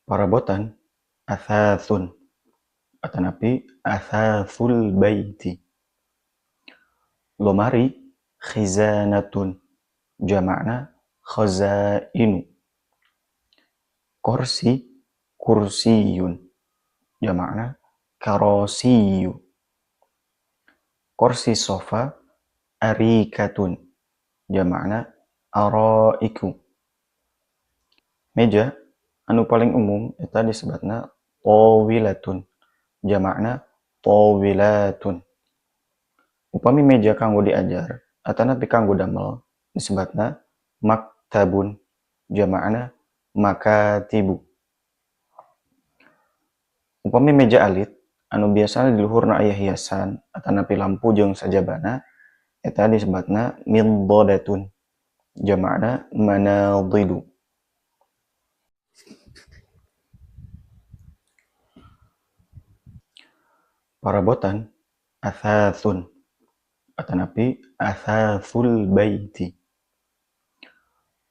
Parabotan athathun atanapi athathul baiti. Lomari khizanatun jama'na khazainu. Kursi kursiyun jama'na karasiyu. Kursi sofa arikatun jama'na araiku. Meja anu paling umum eta disebutna tawilatun jama'na tawilatun. Upami meja kanggo diajar atanapi kanggo damel disebutna maktabun jama'na makatibu. Upami meja alit anu biasana di luhurna aya hiasan atanapi lampu jeung sajabana eta disebutna middadatun jama'na manadidu. Parabotan athathun atanapi athathul baiti.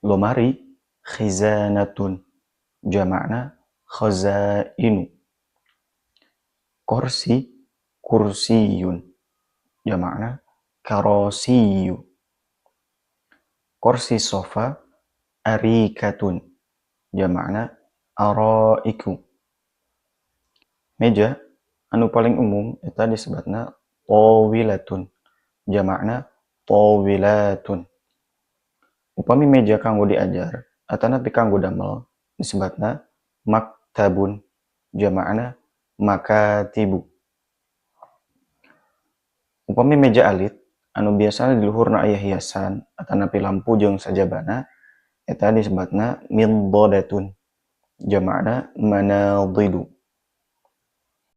Lomari khizanatun jama'na khazainu. Kursi kursiyun jama'na karasiyu. Kursi sofa arikatun jama'na araiku. Meja anu paling umum eta disebutna tawilatun jama'na tawilatun. Upami meja kanggo diajar atanapi kanggo damel disebutna maktabun jama'na makatibu. Upami meja alit anu biasana di luhurna aya hiasan atanapi lampu jeung sajabana eta disebutna middadatun jama'na manadidu.